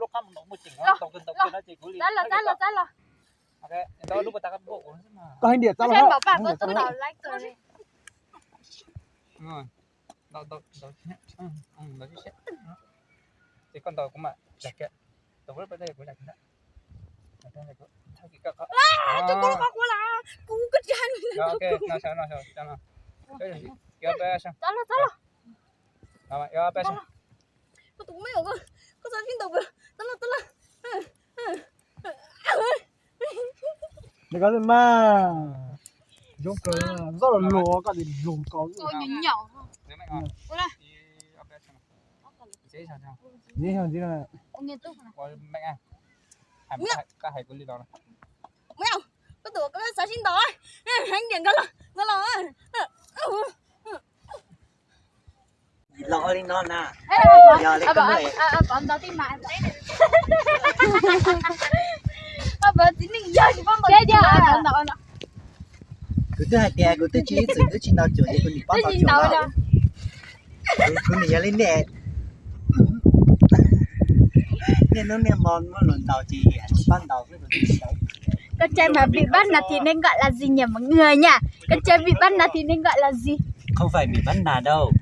Lub qab mus no muaj ceem, tau kawg ntau kawg no ces kuv li. Txav los, txav los, txav los. Koj hais tias txav los. Ces koj ntaus kuv mam zam kiag, tus kuv zam kiag. Koj tus me, koj xav sib ntaus kuv, txav los, txav los. Koj li mas zoo kawg, zoj los luag koj li luag koj. Koj tus koj xav sib ntaus, heev tiag, nkag los, nkag los. Los li no na. Yog li koj muaj, kuv twb hais tias kuv twb tsis ib txwm twb tsis ntaus cuam ces kuv nim pab ntaus cuam los. Kuv nim yog li nej, niaj hnub niaj hmo muaj lus ntaus ces tsis pab ntaus xwb. Con trai mà bị bắt nạt thì nên gọi là gì nhỉ mọi người nhỉ? Con trai bị bắt nạt thì nên gọi là gì? Không phải bị bắt nạt đâu.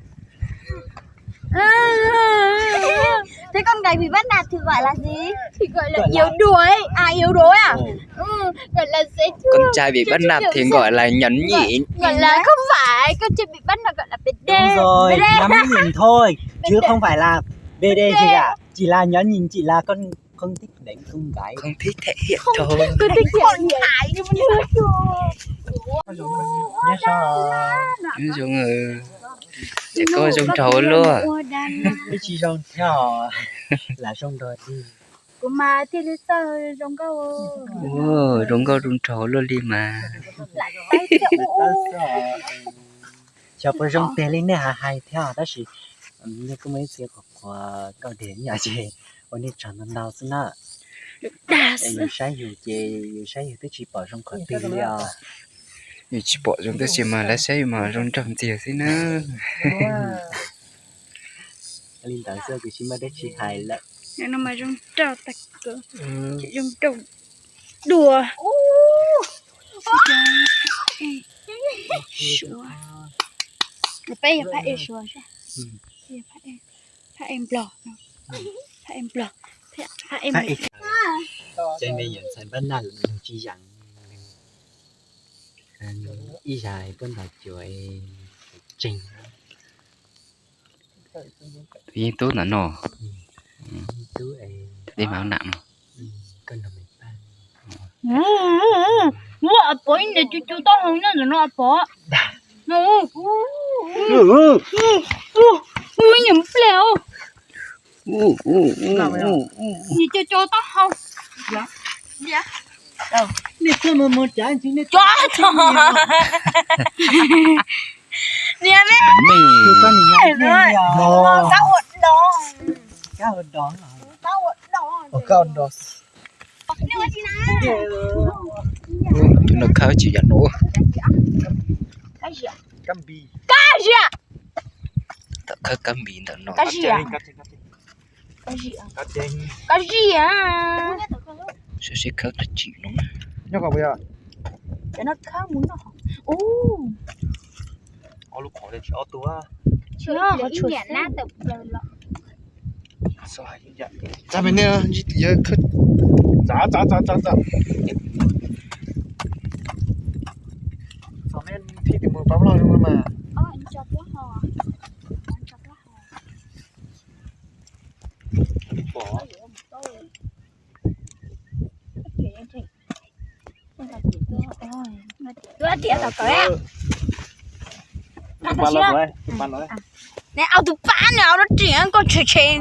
Thế con gái bị bắt nạt thì gọi là gì? Thì gọi là yếu đuối. À, yếu đuối à? Ừ, gọi là dễ thương. Con trai bị bắt nạt thì gọi là nhẫn nhịn. Gọi là không phải, con trai bị bắt nạt gọi là pede. Đúng rồi, nhắm nhìn thôi, chứ không phải là pede gì cả. Chỉ là nhớ nhìn chị là con không thích đánh con gái. Không thích thể hiện thôi. Không thích thể hiện. Nyob zoo, ces koj zoo nraug luaj. Ib tsis zoo thiab, lam zoo nraug li. Kuv mas thiaj li txawj zoo nkauj. Ua, zoo nkauj zoo nraug luaj li mas. Xyov puas zoo tiag li nej hais hais thiab tab sis nej kuj muaj ib txhia qhuas qhuas nkauj tiag yom ces ua nej tsaug ntau ntau xwb na. Es yus saib yus ces yus saib yus twb tsis pom zoo qhov twg li os. Yus tsis pom zoo tab sis mas lawv saib yus mas zoo nraug ntxiag xwb na. Li ntawd xwb kuv tsis muaj dab tsi hais lawm. No mas zoo nraug tag, zoo nraug dua. Suav. Peb yog phab ej Suav, phab ej Nplog, phab ej Nplog, phab ej Nplog. Ces me nyuam ntxhais npab naj nws tsis yeem, ib zag tuaj ntaus cuam tseeg. Yeej tub ntawm no. Dej mam nam. Muaj a pov ib niag cu cu taub hau nyob ntawm no a pov. Me nyuam pliag. Niag cu cu taub hau. Niam me, kab ua do, kab ua do. Nws khawb tsis yam nuav. Kab ziam. Thaum khawb kab npis ntawm no. Kab ziam. Kab ziam. Sawv sib khawb tag tsim no. Ua lub qhov tsis ob tug. Txav pem nej, txav txav txav txav. Txav nej thib tim mus pab loj zoo mas. Tus pab los, tus pab los. Neb au tus pab nws au lub tsev koj tshem tshem.